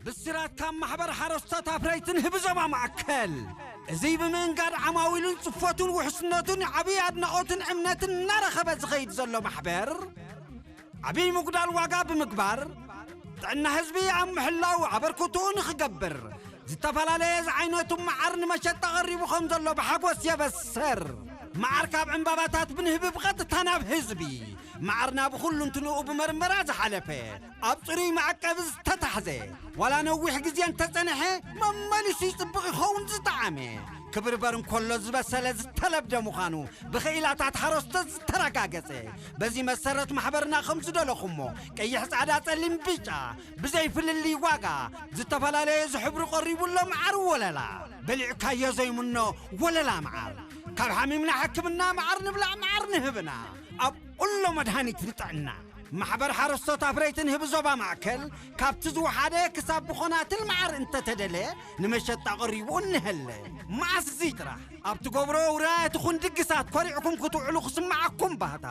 ብስራት ካብ ማሕበር ሓረስቶት ኣፍረይትን ህቢ ዞባ ማእከል። እዚ ብምእንጋድ ዓማዊሉን ጽፈቱን ውሕስነቱን ዓብዪ ኣድናቖትን እምነትን እናረኸበ ዝኸይድ ዘሎ ማሕበር፣ ዓብዪ ምጉዳል ዋጋ ብምግባር፣ ጥዕና ህዝቢ ኣብ ምሕላው ኣበርክቶኡ ንኽገብር፣ ዝተፈላለየ ዝዓይነቱ መዓር ንመሸጣ ቀሪቡ ከም ዘሎ ብሓጎስ የበስር። መዓር ካብ ዕምባባታት ብንህቢ ብቐጥታ ናብ ህዝቢ፣ መዓርና ብኹሉ እንትንኡ ብመርመራ ዝሓለፈ፣ ኣብ ጽሩይ መዐቀቢ ዝተታሕዘ፣ ዋላ ነዊሕ ግዜ እንተጸንሐ፣ መመሊሱ ይጽብቕ ይኸውን ዝጠዓመ። ክብርበር እንከሎ ዝበሰለ ዝተለብደ ምዃኑ ብኽኢላታት ሓረስቶት ዝተረጋገጸ። በዚ መሰረት ማሕበርና ከም ዝደለኹሞ ቀይሕ፣ ጻዕዳ፣ ጸሊም፣ ብጫ ብዘይ ፍልልይ ዋጋ ዝተፈላለየ ዝሕብሩ ቀሪቡ ኣሎ። መዓር ወለላ በሊዕካዮ ዘይምኖ ወለላ መዓር። ካብ ሓሚምና ሕክምና መዓር ንብላዕ መዓር ንህብና ኣብ ቁሎ መድሃኒት ንጥዕና። ማሕበር ሓረስቶት ኣፍረይትን ህቢ ዞባ ማእከል ካብቲ ዝወሓደ ክሳብ ብኾናትል መዓር እንተተደለ ንመሸጣ ቀሪቡ እንሀለ። መዓስ እዚ ጥራሕ ኣብ ትገብሮ ውራያት ይኹን ድግሳት ኮሪዕኩም ክትውዕሉ ክስምዓኩም ባህታ።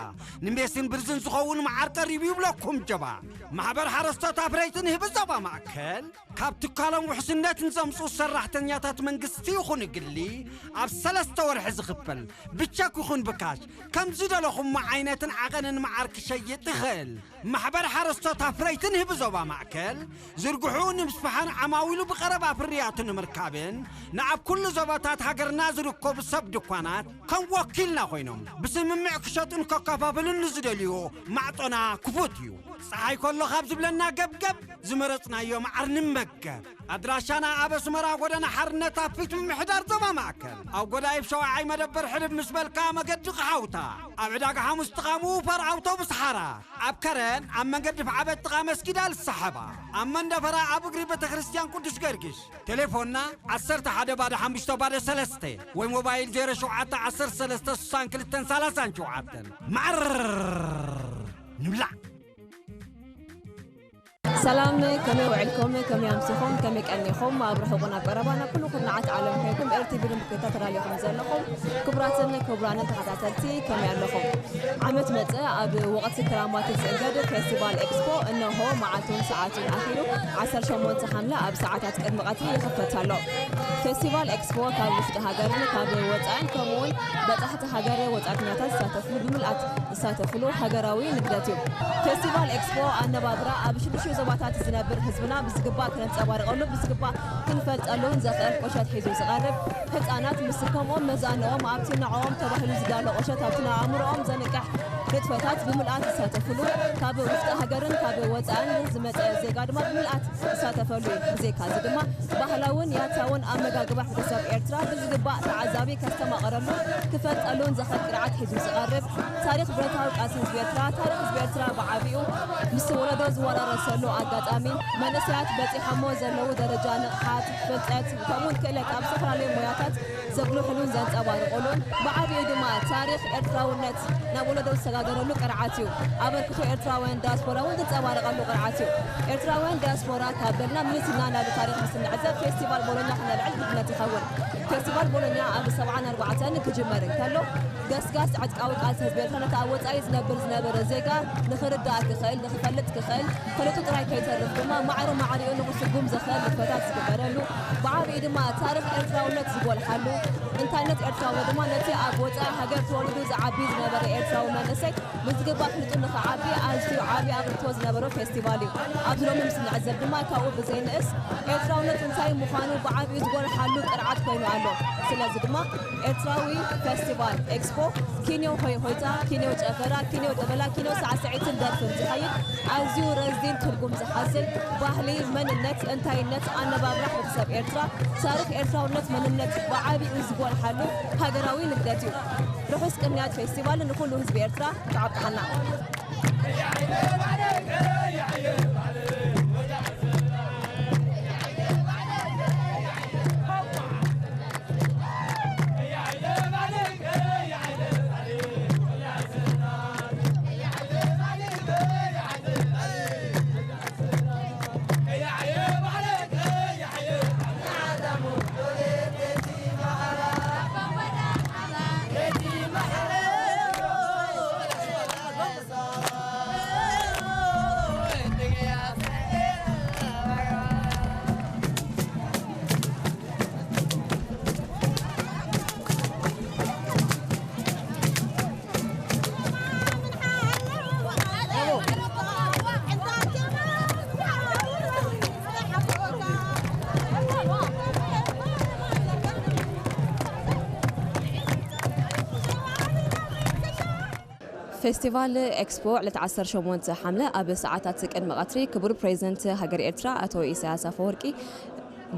ንሜስን ብርዝን ዝኸውን መዓር ቀሪቡ ይብለኩም ጀባ። ማሕበር ሓረስቶት ኣፍረይትን ህቢ ዞባ ማእከል ካብ ትካሎም ውሕስነት ንዘምጽኡ ሰራሕተኛታት መንግስቲ ይኹን ግሊ ኣብ ሰለስተ ወርሒ ዝኽፈል ብቸክ ይኹን ብካሽ ከም ዝደለኹሞ ዓይነትን ዓቐንን መዓር ክሸይጥ ይኽእል። ማሕበር ሓረስቶት ኣፍረይትን ህቢ ዞባ ማእከል ዝርግሑ ንምስፍሓን ዓማዊሉ ብቐረባ ፍርያቱ ንምርካብን ንኣብ ኩሉ ዞባታት ሃገርና ዝርከቡ ሰብ ድኳናት ከም ወኪልና ኮይኖም ብስምምዕ ክሸጡን ከከፋፍሉን ንዝደልዩ ማዕጾና ክፉት እዩ። ጸሓይ ከሎ ካብ ዝብለና ገብገብ ዝመረጽናዮ መዓር ንመገብ። ኣድራሻና ኣብ ኣስመራ ጎደና ሓርነት ኣብ ፊት ምምሕዳር ዞባ ማእከል፣ ኣብ ጎዳይፍ ሸውዓይ መደበር ሕልፍ ምስ በልካ መገዲ ክሓውታ፣ ኣብ ዕዳጋ ሓሙስ ጥቓ ምውፋር ኣውቶቡስ ሓራ፣ ኣብ ከረን ኣብ መንገዲ ፍዓበት ጥቓ መስጊድ ኣልሰሓባ፣ ኣብ መንደፈራ ኣብ እግሪ ቤተ ክርስቲያን ቅዱስ ገርጊሽ። ቴሌፎንና ዓሰርተ ሓደ ባዶ ሓሙሽተ ባዶ ሰለስተ ወይ ሞባይል ዜሮ ሸውዓተ ዓሰርተ ሰለስተ ስሳን ክልተን ሰላሳን ሸውዓተን። መዓር ንብላዕ። ሰላም፣ ከመይ ውዕልኩም? ከመይ ኣምሲኹም? ከመይ ቀኒኹም? ኣብ ርሑቕን ኣብ ቀረባን ኣብ ኩሉ ኩርናዓት ዓለም ኮይንኩም ኤር ቲ ቪ ንምክትታል ተዳሊኹም ዘለኹም ክቡራትን ክቡራንን ተኸታተልቲ ከመይ ኣለኹም? ዓመት መጸ ኣብ ወቕቲ ክራማት ዝእንገድ ፌስቲቫል ኤክስፖ እነሆ መዓልቱን ሰዓቱን ኣኺሉ ዓሰርተ ሸሞንተ ሓምለ ኣብ ሰዓታት ቅድሚ ቀትሪ ይኽፈት ኣሎ። ፌስቲቫል ኤክስፖ ካብ ውሽጢ ሃገርን ካብ ወጻእን ከምኡውን በጻሕቲ ሃገር ወጻእተኛታት ዝሳተፍሉ ብምልኣት ዝሳተፍሉ ሃገራዊ ንግደት እዩ። ፌስቲቫል ኤክስፖ ኣነባብራ ኣብ ሽዱሽተ ዞባታት ዝነብር ህዝብና ብዝግባእ ክነንጸባርቐሉ ብዝግባእ ክንፈልጠሉን ዘኽእል ቁሸት ሒዙ ዝቐርብ፣ ህጻናት ምስ ከምኦም መዛንኦም ኣብቲ ንዕኦም ተባሂሉ ዝዳሎ ቁሸት ኣብቲ ንኣእምሮኦም ዘንቅሕ ንጥፈታት ብምልኣት ዝሳተፍሉ፣ ካብ ውሽጢ ሃገርን ካብ ወጻእን ዝመጸ ዜጋ ድማ ብምልኣት ዝሳተፈሉ እዩ። ብዘይካዚ ድማ ባህላውን ያታውን ኣመጋግባ ሕብረተሰብ ኤርትራ ብዝግባእ ተዓዛቢ ከስተማቕረሉ ክፈልጠሉን ዘኽእል ቅርዓት ሒዙ ዝቐርብ፣ ታሪኽ ብረታዊ ቃልሲ ህዝቢ ኤርትራ፣ ታሪኽ ህዝቢ ኤርትራ ብዓቢኡ ምስ ወለዶ ዝወራረሰሉ ኣጋጣሚ፣ መንእሰያት በጺሖሞ ዘለዉ ደረጃ ንቕሓት፣ ፍልጠት፣ ከምኡውን ክእለት ኣብ ዝተፈላለዩ ሞያታት ዘጉልሑሉን ዘንጸባርቑሉን፣ ብዓቢኡ ድማ ታሪኽ ኤርትራውነት ናብ ወለዶ ዝሰጋገረሉ ቅርዓት እዩ። ኣበርክቶ ኤርትራውያን ዳያስፖራ እውን ዝንጸባረቐሉ ቅርዓት እዩ። ኤርትራውያን ዳያስፖራ ካብ በልና ምልስ ኢልና ናብ ታሪኽ ምስ እንዕዘብ ፌስቲቫል ቦሎኛ ክነልዕል ግድነት ይኸውን። ፌስቲቫል ቦሎኛ ኣብ ሰብዓን ኣርባዕተን ክጅመር እንከሎ፣ ገስጋስ ዕጥቃዊ ቃልሲ ህዝቢ ኤርትራ ነቲ ኣብ ወጻኢ ዝነብር ዝነበረ ዜጋ ንኽርዳእ ክኽእል፣ ንኽፈልጥ ክኽእል፣ ፈለጡ ጥራይ ከይተርፍ ድማ ማዕረ ማዕሪኡ ንኽስጉም ዘኽእል ንጥፈታት ዝግበረሉ፣ ብዓቢኡ ድማ ታሪኽ ኤርትራውነት ዝጎልሓሉ፣ እንታይነት ኤርትራውነት ድማ ነቲ ኣብ ወጻኢ ሃገር ተወሊዱ ዝዓቢ ዝነበረ ኤርትራዊ መንእሰይ ብዝግባእ ፍልጡ ንኽዓቢ ኣዝዩ ዓቢ ኣበርክቶ ዝነበሮ ፌስቲቫል እዩ። ኣብዚ ሎሚ ምስ ንዕዘብ ድማ ካብኡ ብዘይንእስ ኤርትራውነት እንታይ ምዃኑ ብዓቢኡ ዝጎልሓሉ ቅርዓት ኮይኑ ኣሎ። ስለዚ ድማ ኤርትራዊ ፌስቲቫል ኤክስፖ ኪንዮ ሆይ ሆይታ፣ ኪንዮ ጨፈራ፣ ኪንዮ ደበላ፣ ኪንዮ ሳዕስዒትን ደርፍን ዝኸይድ ኣዝዩ ረዚን ትርጉም ዝሓዝል ባህሊ፣ መንነት፣ እንታይነት፣ ኣነባብራ ሕብረተሰብ ኤርትራ፣ ታሪኽ ኤርትራውነት መንነት ብዓቢኡ ዝጎልሓሉ ሃገራዊ ንግደት እዩ። ርሑስ ቅንያት ፌስቲቫል ንኹሉ ህዝቢ ኤርትራ። ተዓብጥሓና። ፌስቲቫል ኤክስፖ ዕለት ዓሰርተ ሸሞንተ ሓምለ ኣብ ሰዓታት ቅድሚ ቀትሪ ክቡር ፕሬዚደንት ሃገር ኤርትራ ኣቶ ኢሳያስ ኣፈወርቂ፣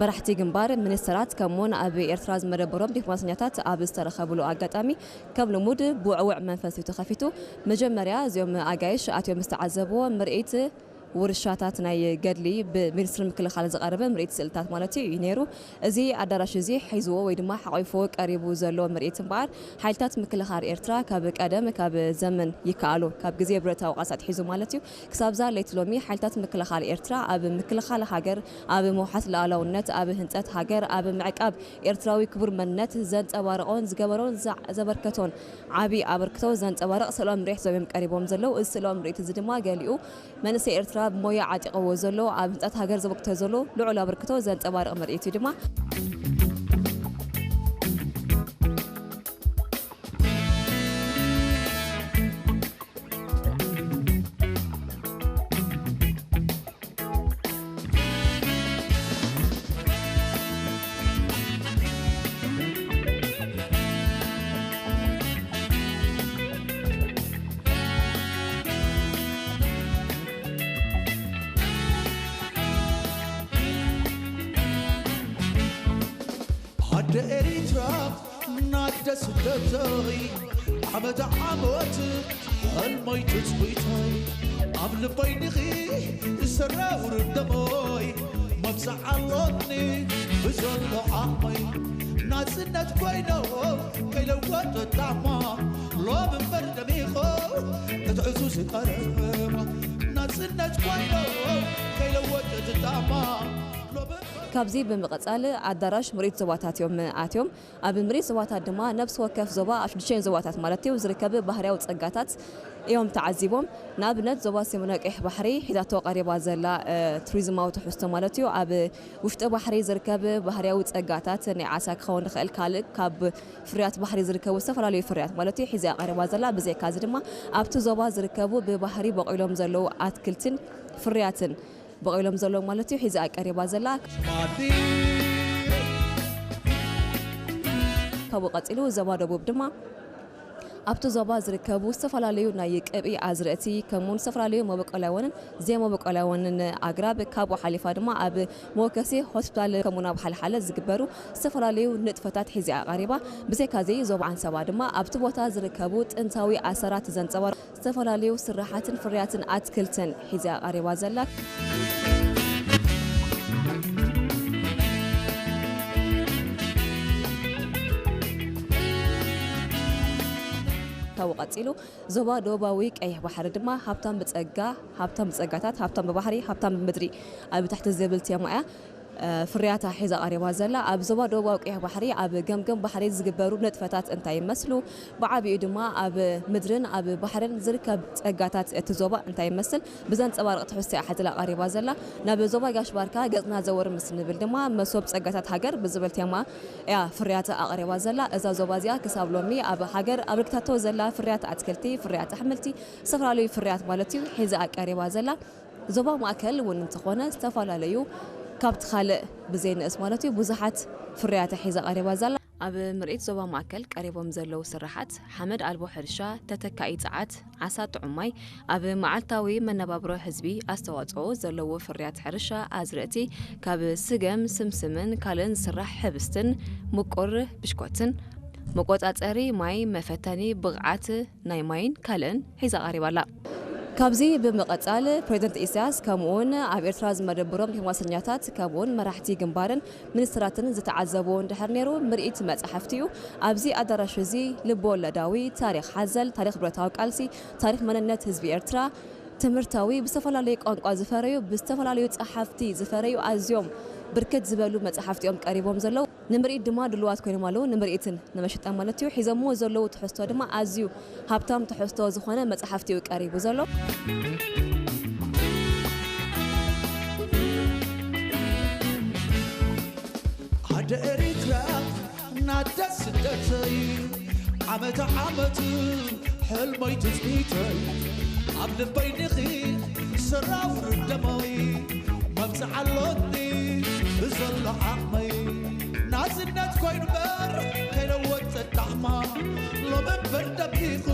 መራሕቲ ግንባር፣ ሚኒስተራት፣ ከምኡውን ኣብ ኤርትራ ዝመደበሮም ዲፕሎማሰኛታት ኣብ ዝተረኸብሉ ኣጋጣሚ፣ ከም ልሙድ ብውዕውዕ መንፈስ እዩ ተኸፊቱ። መጀመርያ እዚኦም ኣጋይሽ ኣትዮም ዝተዓዘብዎ ምርኢት ውርሻታት ናይ ገድሊ ብሚኒስትሪ ምክልኻል ዝቐረበ ምርኢት ስእልታት ማለት እዩ እዩ ነይሩ። እዚ ኣዳራሽ እዚ ሒዝዎ ወይ ድማ ሓቒፍዎ ቀሪቡ ዘሎ ምርኢት እምበኣር፣ ሓይልታት ምክልኻል ኤርትራ ካብ ቀደም ካብ ዘመን ይከኣሉ፣ ካብ ግዜ ብረታዊ ቃልሲ ኣትሒዙ ማለት እዩ፣ ክሳብዛ ለይቲ ሎሚ ሓይልታት ምክልኻል ኤርትራ ኣብ ምክልኻል ሃገር፣ ኣብ ምውሓስ ሉዓላውነት፣ ኣብ ህንጸት ሃገር፣ ኣብ ምዕቃብ ኤርትራዊ ክቡር መንነት ዘንጸባረቖን ዝገበሮን ዘ-፣ ዘበርከቶን ዓቢ ኣበርክቶ ዘንጸባርቕ ስእላዊ ምርኢት እዮም ቀሪቦም ዘለዉ። እዚ ስእላዊ ምርኢት እዚ ድማ ገሊኡ መንእሰይ ኤርትራ ብሞያ ዓጢቕዎ ዘሎ፣ ኣብ ህንጸት ሃገር ዘበርክቶ ዘሎ ልዑል ኣበርክቶ ዘንጸባርቕ ምርኢት እዩ ድማ። ኣደ ኤሪትራ ናደ ስደተይ ዓመት ዓመት ሕልመይ ትጽቢተይ ኣብ ልበይ ዲኺ ዝሰራውር ደመይ መብዛዕ ኣሎኒ ብዘሎ ዓቕመይ ናጽነት ኮይኖ ከይለወጠ ጣዕማ ሎም እምበር ደሚቖ ክትዕዙ ዝቐረባ ናጽነት ኮይኖ ከይለወጠ ጣዕማ ሎም እምበር ካብዚ ብምቕጻል ኣዳራሽ ምርኢት ዞባታት እዮም ኣትዮም። ኣብ ምርኢት ዞባታት ድማ ነብሲ ወከፍ ዞባ ኣብ ሽዱሽተ ዞባታት ማለት እዩ ዝርከብ ባህርያዊ ጸጋታት እዮም ተዓዚቦም። ንኣብነት ዞባ ሰሜናዊ ቀይሕ ባሕሪ ሒዛቶ ቀሪባ ዘላ እ፣ ቱሪዝማዊ ትሕዝቶ ማለት እዩ ኣብ ውሽጢ ባሕሪ ዝርከብ ባህርያዊ ጸጋታት ናይ ዓሳ ክኸውን ዝኽእል ካልእ ካብ ፍርያት ባሕሪ ዝርከቡ ዝተፈላለዩ ፍርያት ማለት እዩ ሒዛ ቀሪባ ዘላ። ብዘይካ እዚ ድማ ኣብቲ ዞባ ዝርከቡ ብባህሪ በቂሎም ዘለዉ ኣትክልትን ፍርያትን በቒሎም ዘለዉ ማለት እዩ ሒዛ ቀሪባ ዘላ። ካብኡ ቀጺሉ ዞባ ደቡብ ድማ ኣብቲ ዞባ ዝርከቡ ዝተፈላለዩ ናይ ቅብኢ ኣዝርእቲ ከምኡውን ዝተፈላለዩ መበቆላውያንን ዘይመበቆላውያንን ኣግራብ ካብኡ ሓሊፋ ድማ ኣብ መወከሲ ሆስፒታል ከምኡውን ኣብ ሓለሓለ ዝግበሩ ዝተፈላለዩ ንጥፈታት ሒዛ ቀሪባ። ብዘይካ እዚ ዞባ ዓንሰባ ድማ ኣብቲ ቦታ ዝርከቡ ጥንታዊ ኣሰራት ዘንጸባርቑ ዝተፈላለዩ ስራሓትን ፍርያትን ኣትክልትን ሒዛ ቀሪባ ዘላ። ካብኡ ቀጺሉ ዞባ ደቡባዊ ቀይሕ ባሕሪ ድማ ሃብታም ብጸጋ፣ ሃብታም ብጸጋታት፣ ሃብታም ብባሕሪ፣ ሃብታም ብምድሪ ኣብ ትሕቲ ዝብል ቴማ እያ። እ፣ ፍርያታ ሒዛ ቀሪባ ዘላ። ኣብ ዞባ ደቡባዊ ቀይሕ ባሕሪ ኣብ ገምገም ባሕሪ ዝግበሩ ንጥፈታት እንታይ ይመስሉ? ብዓቢኡ ድማ ኣብ ምድርን ኣብ ባሕርን ዝርከብ ጸጋታት እቲ ዞባ እንታይ ይመስል? ብዘንጸባርቕ ትሕዝቶ እያ ሓዚላ ቀሪባ ዘላ። ናብ ዞባ ጋሽ ባርካ ገጽና ዘወር ምስ ንብል ድማ መሶብ ጸጋታት ሃገር ብዝብል ቴማ እያ ፍርያታ ኣቕሪባ ዘላ። እዛ ዞባ እዚኣ ክሳብ ሎሚ ኣብ ሃገር ኣበርኪታቶ ዘላ ፍርያት ኣትክልቲ፣ ፍርያት ኣሕምልቲ፣ ዝተፈላለዩ ፍርያት ማለት እዩ ሒዛ ቀሪባ ዘላ። ዞባ ማእከል እውን እንተኾነ ዝተፈላለዩ ካብቲ ካልእ ብዘይንእስ ማለት እዩ ብዙሓት ፍርያት ሒዛ ቀሪባ ዘላ። ኣብ ምርኢት ዞባ ማእከል ቀሪቦም ዘለዉ ስራሓት ሓመድ ኣልቦ ሕርሻ፣ ተተካኢ ጸዓት፣ ዓሳ ጥዑም ማይ፣ ኣብ መዓልታዊ መነባብሮ ህዝቢ ኣስተዋጽኦ ዘለዎ ፍርያት ሕርሻ ኣዝርእቲ ካብ ስገም፣ ስምስምን ካልእን ዝስራሕ ሕብስትን ምቁር ብሽኮትን፣ መቆጻጸሪ ማይ፣ መፈተኒ ብቕዓት ናይ ማይን ካልእን ሒዛ ቀሪባ ኣላ። ካብዚ ብምቕጻል ፕሬዚደንት ኢሳያስ ከምኡውን ኣብ ኤርትራ ዝመደብሮም ዲፕሎማሰኛታት ከምኡውን መራሕቲ ግንባርን ሚኒስትራትን ዝተዓዘብዎ እንድሕር ነይሩ ምርኢት መጻሕፍቲ እዩ። ኣብዚ ኣዳራሽ እዚ ልብ ወለዳዊ፣ ታሪኽ ሓዘል፣ ታሪኽ ብረታዊ ቃልሲ፣ ታሪኽ መንነት ህዝቢ ኤርትራ፣ ትምህርታዊ፣ ብዝተፈላለዩ ቋንቋ ዝፈረዩ፣ ብዝተፈላለዩ ጸሓፍቲ ዝፈረዩ ኣዝዮም ብርክት ዝበሉ መጻሕፍቲ እዮም ቀሪቦም ዘለዉ። ንምርኢት ድማ ድሉዋት ኮይኖም ኣለዉ። ንምርኢትን ንመሸጣ ማለት እዩ። ሒዞምዎ ዘለዉ ትሕዝቶ ድማ ኣዝዩ ሃብታም ትሕዝቶ ዝኾነ መጽሓፍቲ እዩ ቀሪቡ ዘሎ። ኣደ ኤሪትራ ናደ ስደተይ ዓመት ዓመት ሕልመይ ትጽቢተይ ኣብ ልበይ ዲኺ ሰራውር ደመይ መብጽዓ ኣሎኒ ብዘሎ ዓቕመይ ናጽነት ኮይኑ በር ከይለወጠ ጣዕማ ሎም እምበር ደሚቑ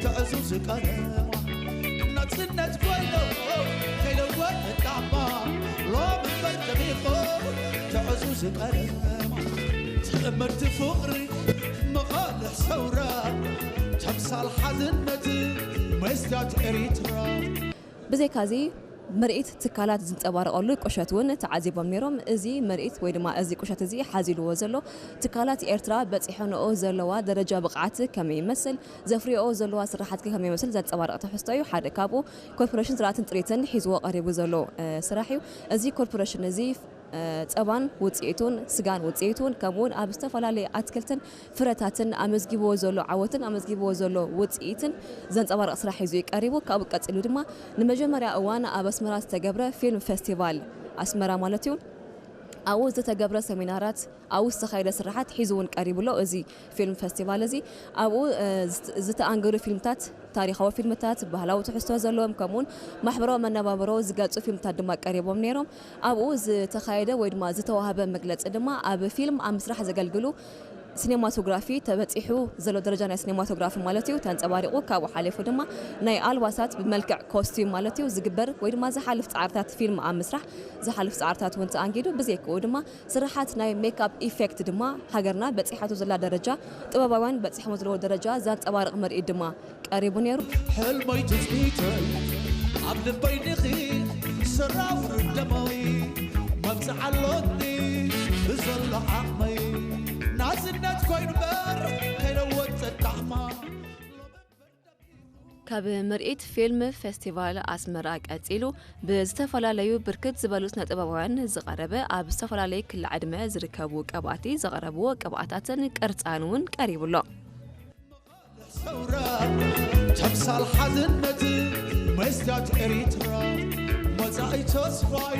ትዕዝ ትዕዙዝ ቀለማ ናጽነት ኮይኑ ከይለወጥ ጣዕማ ሎም እምበር ደሚቑ ትዕዙዝ ቀለማ ትእምርቲ ፍቕሪ መቓልሕ ሰውራ ተምሳል ሓድነት መስትያት ኤሪትራ። ብዘይካዚ ምርኢት ትካላት ዝንጸባረቐሉ ቁሸት እውን ተዓዚቦም ነይሮም። እዚ ምርኢት ወይ ድማ እዚ ቁሸት እዚ ሓዚልዎ ዘሎ ትካላት ኤርትራ በጺሐንኦ ዘለዋ ደረጃ ብቕዓት ከመይ ይመስል፣ ዘፍርዮኦ ዘለዋ ስራሓት ከ ከመይ ይመስል ዘንጸባርቕ ትሕዝቶ እዩ። ሓደ ካብኡ ኮርፖሬሽን ዝራእትን ጥሪትን ሒዝዎ ቀሪቡ ዘሎ ስራሕ እዩ። እዚ ኮርፖሬሽን እዚ ጸባን ውጽኢቱን፣ ስጋን ውጽኢቱን፣ ከምኡውን ኣብ ዝተፈላለየ ኣትክልትን ፍረታትን ኣመዝጊብዎ ዘሎ ዓወትን ኣመዝጊብዎ ዘሎ ውጽኢትን ዘንጸባርቕ ስራሕ ሒዙ እዩ ቀሪቡ። ካብኡ ቀጺሉ ድማ ንመጀመርያ እዋን ኣብ ኣስመራ ዝተገብረ ፊልም ፌስቲቫል ኣስመራ ማለት እዩ። ኣብኡ ዝተገብረ ሰሚናራት፣ ኣብኡ ዝተኻየደ ስራሓት ሒዙ እውን ቀሪቡ ኣሎ። እዚ ፊልም ፌስቲቫል እዚ ኣብኡ ዝተኣንገዱ ፊልምታት፣ ታሪኻዊ ፊልምታት፣ ባህላዊ ትሕዝቶ ዘለዎም ከምኡውን ማሕበራዊ መነባብሮ ዝገልጹ ፊልምታት ድማ ቀሪቦም ነይሮም። ኣብኡ ዝተኻየደ ወይ ድማ ዝተዋህበ መግለጺ ድማ ኣብ ፊልም ኣብ ምስራሕ ዘገልግሉ ሲኔማቶግራፊ ተበጺሑ ዘሎ ደረጃ ናይ ሲኔማቶግራፊ ማለት እዩ ተንጸባሪቑ። ካብኡ ሓሊፉ ድማ ናይ ኣልባሳት ብመልክዕ ኮስቲዩም ማለት እዩ ዝግበር ወይ ድማ ዝሓልፍ ጻዕርታት ፊልም ኣብ ምስራሕ ዝሓልፍ ጻዕርታት እውን ተኣንጊዱ። ብዘይክኡ ድማ ስራሓት ናይ ሜክኣፕ ኢፌክት ድማ ሃገርና በጺሓቶ ዘላ ደረጃ፣ ጥበባውያን በጺሖሞ ዘለዎ ደረጃ ዘንጸባርቕ ምርኢት ድማ ቀሪቡ ነይሩ። ሕልመይ ትጽቢተይ ኣብ ልበይ ዲኺ ሰራውር ደመይ መብጽዓ ኣሎኒ ብዘሎ ዓቕመይ ናጽነት ኮይኑ በር ከይለወጥ ጸጣዕማ። ካብ ምርኢት ፊልም ፌስቲቫል ኣስመራ ቀጺሉ ብዝተፈላለዩ ብርክት ዝበሉ ስነ ጥበባውያን ዝቐረበ ኣብ ዝተፈላለየ ክሊ ዕድመ ዝርከቡ ቀባእቲ ዘቕረብዎ ቅብኣታትን ቅርጻን እውን ቀሪቡ ኣሎ። ሰውራ ተምሳል ሓድነት መስትያት ኤሪትራ መጻኢ ተስፋይ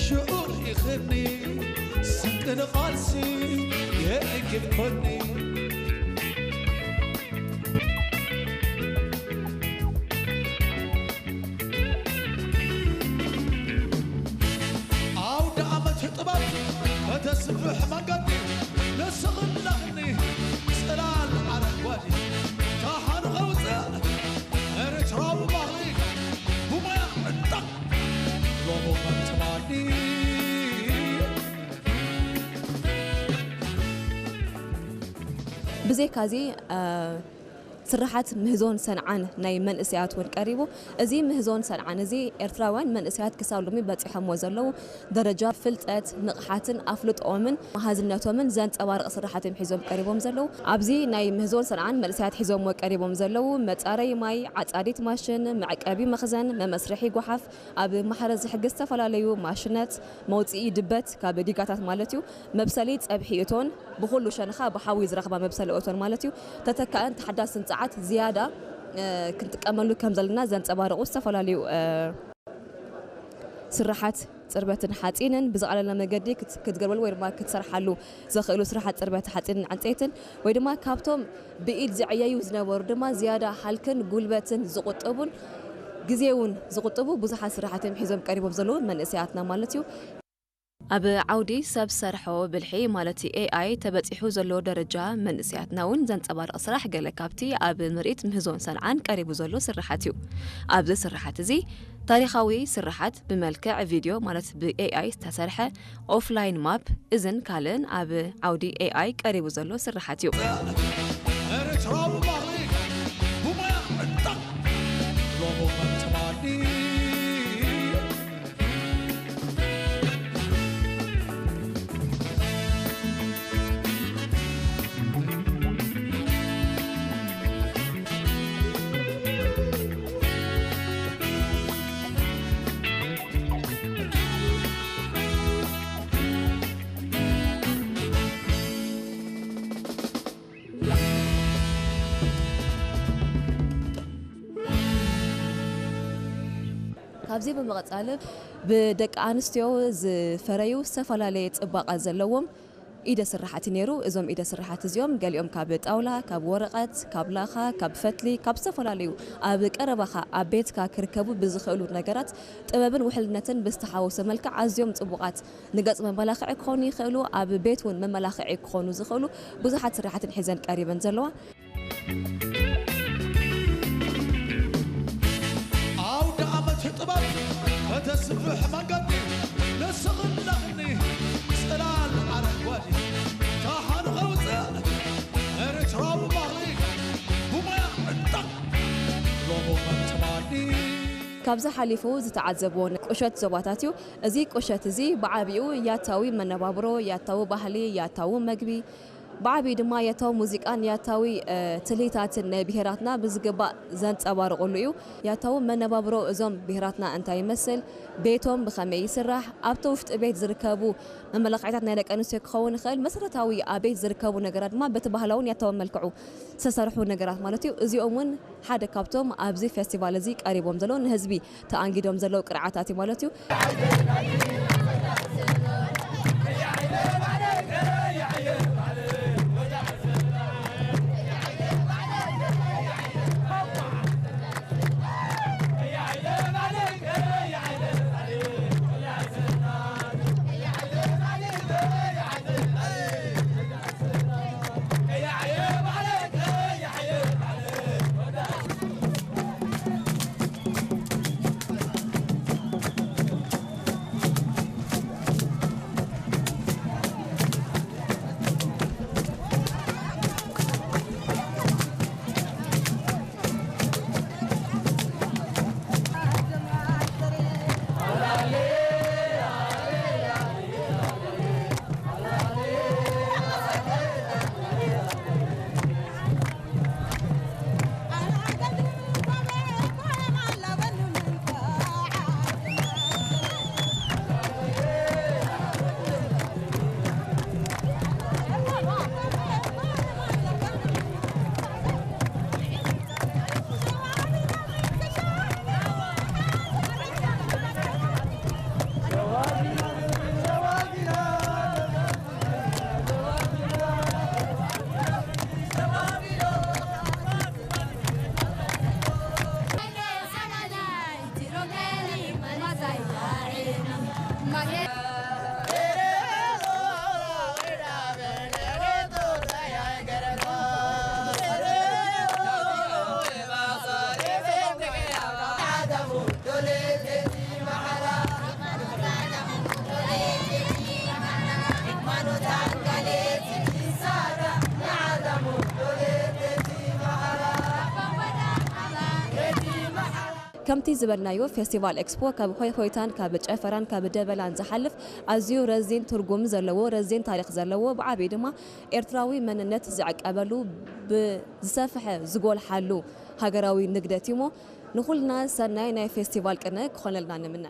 ሽዑ ኢኽኒ ስንቂ ንቓልሲ የእንግድ ኮኒ። ኣውደ ዓመት ጥበብ ከተስፍሕ መንገዲ ንስኽለኽኒ ጽላል ኣረንጓዴ ካህኑ ከውፅእ ኤርትራዊ ባህሊ ብሞያ ዕጣቕ ሎሞ መጥባኒ። ብዘይካዚ ስርሓት ምህዞን ሰንዓን ናይ መንእሰያት እውን ቀሪቡ። እዚ ምህዞን ሰንዓን እዚ ኤርትራውያን መንእሰያት ክሳብ ሎሚ በጺሖምዎ ዘለዉ ደረጃ ፍልጠት፣ ንቕሓትን ኣፍልጦኦምን መሃዝነቶምን ዘንጸባርቕ ስርሓት እዮም ሒዞም ቀሪቦም ዘለዉ። ኣብዚ ናይ ምህዞን ሰንዓን መንእሰያት ሒዞምዎ ቀሪቦም ዘለዉ መጻረዪ ማይ፣ ዓጻዲት ማሽን፣ መዕቀቢ መኽዘን፣ መመስርሒ ጓሓፍ፣ ኣብ ማሕረስ ዝሕግዝ ዝተፈላለዩ ማሽነት፣ መውጽኢ ድበት ካብ ዲጋታት ማለት እዩ፣ መብሰሊ ጸብሒ እቶን፣ ብኹሉ ሸነኻ ብሓዊ ዝረኽባ መብሰሊ እቶን ማለት እዩ። ተተካእን ተሓዳስን ጸዓት ዝያዳ ክንጥቀመሉ ከም ዘለና ዘንጸባርቑ ዝተፈላለዩ ስርሓት ጽርበትን ሓጺንን ብዝቐለለ መገዲ ክትገርበሉ ወይ ድማ ክትሰርሓሉ ዘኽእሉ ስርሓት ጽርበት ሓጺንን ዕንጸይትን ወይ ድማ ካብቶም ብኢድ ዝዕየዩ ዝነበሩ ድማ ዝያዳ ሃልክን ጉልበትን ዝቑጥቡን ግዜ እውን ዝቑጥቡ ብዙሓት ስራሕቲ እዮም ሒዞም ቀሪቦም ዘለዉ መንእሰያትና ማለት እዩ። ኣብ ዓውዲ ሰብ ሰርሖ ብልሒ ማለት ኤኣይ ተበጺሑ ዘሎ ደረጃ መንእሰያትና እውን ዘንጸባርቕ ስራሕ ገለ ካብቲ ኣብ ምርኢት ምህዞን ሰንዓን ቀሪቡ ዘሎ ስርሓት እዩ። ኣብዚ ስርሓት እዚ ታሪኻዊ ስርሓት ብመልክዕ ቪድዮ ማለት ብኤኣይ ዝተሰርሐ ኦፍላይን ማፕ እዝን ካልእን ኣብ ዓውዲ ኤኣይ ቀሪቡ ዘሎ ስርሓት እዩ። ኤርትራዊ ባህሊ ብሞያ ዕጣቕ ሎሞ መጥባኒ። ካብዚ ብምቕጻል ብደቂ ኣንስትዮ ዝፈረዩ ዝተፈላለየ ጽባቐ ዘለዎም ኢደ ስራሓት እዩ ነይሩ። እዞም ኢደ ስራሓት እዚኦም ገሊኦም ካብ ጣውላ፣ ካብ ወረቐት፣ ካብ ላኻ፣ ካብ ፈትሊ፣ ካብ ዝተፈላለዩ ኣብ ቀረባኻ ኣብ ቤትካ ክርከቡ ብዝኽእሉ ነገራት ጥበብን ውሕልነትን ብዝተሓወሶ መልክዕ ኣዝዮም ጽቡቓት ንገጽ መመላኽዒ ክኾኑ ይኽእሉ፣ ኣብ ቤት እውን መመላኽዒ ክኾኑ ዝኽእሉ ብዙሓት ስራሓትን ሒዘን ቀሪበን ዘለዋ። ብሕመገዲ ንስኽን ለኽኒ ጽላል ኣረንጓዴ ካህኑ ኸውፅእ ኤርትራዊ ባህሊ ብሞያ ዕጣቕ ሎሞ ኸምፅማኒ። ካብዚ ሓሊፉ ዝተዓዘብዎ ቁሸት ዞባታት እዩ። እዚ ቁሸት እዚ ብዓቢኡ ያታዊ መነባብሮ፣ ያታዊ ባህሊ፣ ያታዊ መግቢ፣ ብዓቢኡ ድማ ያታዊ ሙዚቃን ያታዊ፣ እ፣ ትልሂታትን ናይ ብሄራትና ብዝግባእ ዘንጸባርቑሉ እዩ። ያታዊ መነባብሮ እዞም ብሄራትና እንታይ ይመስል? ቤቶም ብኸመይ ይስራሕ? ኣብቲ ውሽጢ ቤት ዝርከቡ መመላኽዒታት ናይ ደቂ ኣንስትዮ ክኸውን ይኽእል። መሰረታዊ ኣብ ቤት ዝርከቡ ነገራት ድማ በቲ ባህላውን ያታውን መልክዑ ዝተሰርሑ ነገራት ማለት እዩ። እዚኦም እውን ሓደ ካብቶም ኣብዚ ፌስቲቫል እዚ ቀሪቦም ዘለዉ ንህዝቢ ተኣንጊዶም ዘለዉ ቅርዓታት እዩ ማለት እዩ። ከምቲ ዝበልናዮ፣ ፌስቲቫል ኤክስፖ ካብ ሆይ ሆይታን ካብ ጨፈራን ካብ ደበላን ዝሓልፍ ኣዝዩ ረዚን ትርጉም ዘለዎ፣ ረዚን ታሪኽ ዘለዎ፣ ብዓብዩ ድማ ኤርትራዊ መንነት ዝዕቀበሉ፣ ብዝሰፍሐ ዝጎልሓሉ ሃገራዊ ንግደት እዩ እሞ፣ ንኹልና ሰናይ ናይ ፌስቲቫል ቅነ ክኾነልና ንምነ።